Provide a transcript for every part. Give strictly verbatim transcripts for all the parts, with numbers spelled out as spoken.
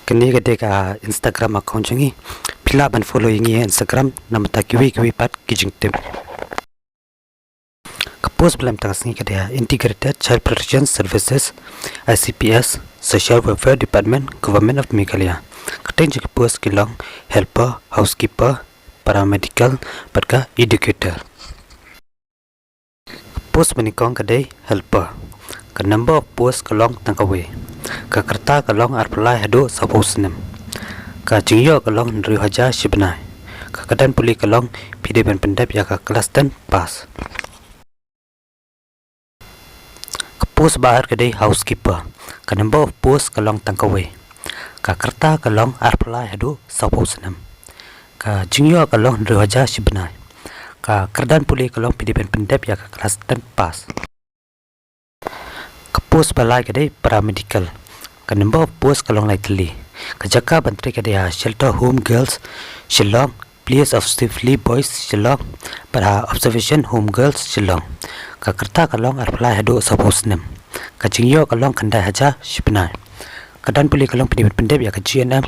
Kane ka dei ka Instagram account jong ngi. Phi lah ban follow ïa ngi ha Instagram namar ta kiwei kiwei pat ki jingtip. Ka post ba la leh mynta ka sngi ka dei Integrated Child Protection Services, I C P S, Social Welfare Department, Government of Meghalaya. Ka kyrteng jong ki post ki long helper, housekeeper, paramedical bad ka educator. Post ba nyngkong ka dei helper. Ka number of post ka long tang kawei. Ka rta ka long arphew lai haduh sawphew snem. Ka jingïoh ka long hynriew hajar shi bnai. Ka kyrdan pule ka long phi dei ban pyndep ïa ka class ten pass. Ka post ba ar ka dei housekeeper. Ka number of post ka long tang kawei. Ka rta ka long arphew lai haduh sawphew snem. Ka jingïoh ka long hynriew hajar shi bnai. Ka kyrdan pule ka long phi dei ban pyndep ïa ka class ten pass. Ka post ba lai ka dei paramedical. Ka number of post ka long lai tylli. Ka jaka ban trei ka dei ha Shelter Home Girls Shillong, Place of Safety Boys Shillong, bad ha Observation Home Girls Shillong. Ka rta ka long arphew lai haduh sawphew snem. Ka jingïoh ka long khyndai hajar shi bnai. Ka kyrdan pule ka long phi dei ban pyndep ïa ka G N M.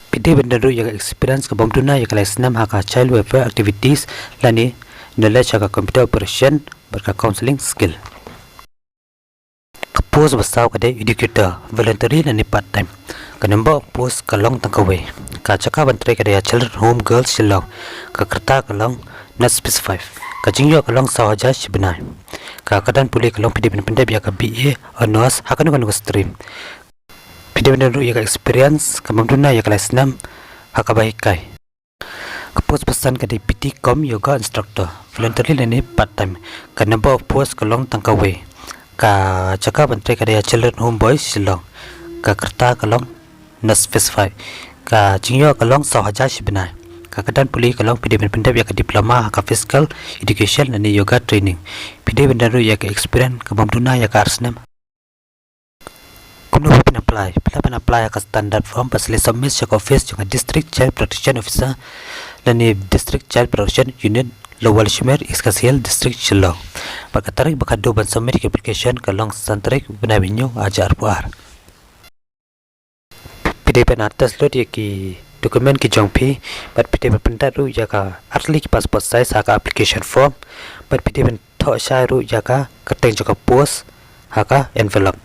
Phi dei ban don ruh ïa ka experience kaba ym duna ïa ka lai snem ha ka child welfare activities lane knowledge ha ka computer operation bad ka counselling skill. Ka post ba saw ka dei educator, voluntary lane part time. Ka number of post ka long tang kawei. Ka jaka ban trei ka dei ha Children Home Girls Shillong. Ka rta ka long not specified. Ka jingïoh ka long saw hajar shi bnai. Ka kyrdan pule ka long phi dei ban pyndep ïa ka B A honours ha kano kano ka stream. Phi dei ban don ruh ïa ka experience kaba ym duna ïa ka lai snem ha kaba hikai. Ka post ba san ka dei P T cum yoga instructor, voluntary lane part time. Ka number of post ka long tang kawei. Ka jaka ban trei ka dei ha Children Home Boys Shillong. Ka rta ka long not specified. Ka jingïoh ka long saw hajar shi bnai. Ka kyrdan pule ka long phi dei ban pyndep ïa ka diploma ha ka physical education lane yoga training. Phi dei ban don ruh ïa ka experience kaba ym duna ïa ka ar snem. Kumno ba phin apply? Phi lah ban apply ha ka standard form bad sa leit submit sha ka office jong ka District Child Protection Officer lane District Child Protection Unit, Lower Lashmer, East Khasi Hills District, Shillong. Bad ka tarik ba khatduh ban submit ïa ka application ka long san tarik bnai ba hynñiew arhajar arphew ar. Phi dei ban attach lut ïa ki document ki jong phi bad phi dei ban pyndep ruh ïa ka ar tylli ki passport size ha ka application form bad phi dei ban thoh shai ruh ïa ka kyrteng jong ka post ha ka envelope.